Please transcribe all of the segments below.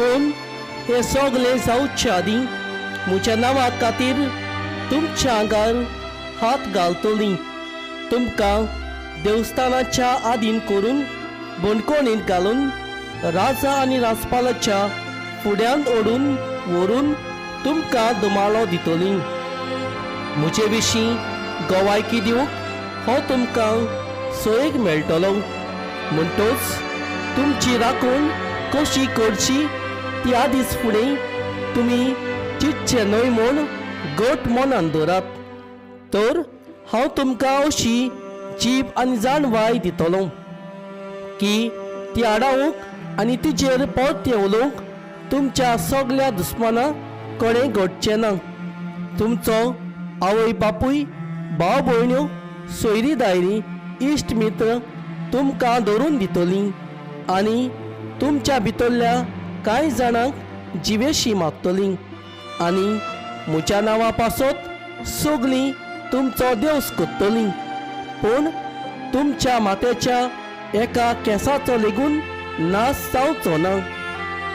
पूण हें सगलें जावचे आदीं म्हज्या नांवा खातीर तुमच्या आंगार हात घालतलीं. तुमकां देवस्थानाच्या आदीन करून बणकोणींत घालून राजा आनी राजपालाच्या फुड्यांत ओडून व्हरून तुमकां धुमालो दितलीं. म्हजे विशीं गवायकी दिवंक हो तुमकां सोयेक मेळटलो. म्हणटच तुमची राखण कशी करची ती आदींच फुडें तुमी चिंतचें न्हय म्हूण घट मनान दवरात. तर हांव तुमकां अशी जीब आनी जाणवाय दितलो की ती आडावंक आनी तिचेर परतें उलोवंक तुमच्या सगल्या दुस्माना कडेन घडचें ना. तुमचो आवय बापूय, भाव भयण्यो, सोयरी दायरी, इश्ट मित्र तुमकां धरून दितलीं आनी तुमच्या भितरल्या कांय जाणांक जिवेशी मागतलीं आनी म्हज्या नांवा पासत सगलीं तुमचो देवस करतलीं. पूण तुमच्या माथ्याच्या एका केंसाचो लेगून नाश जावचो ना.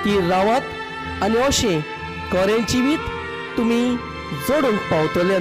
ती रावात आनी अशें खरें जिवीत तुमी जोडूंक पावतले.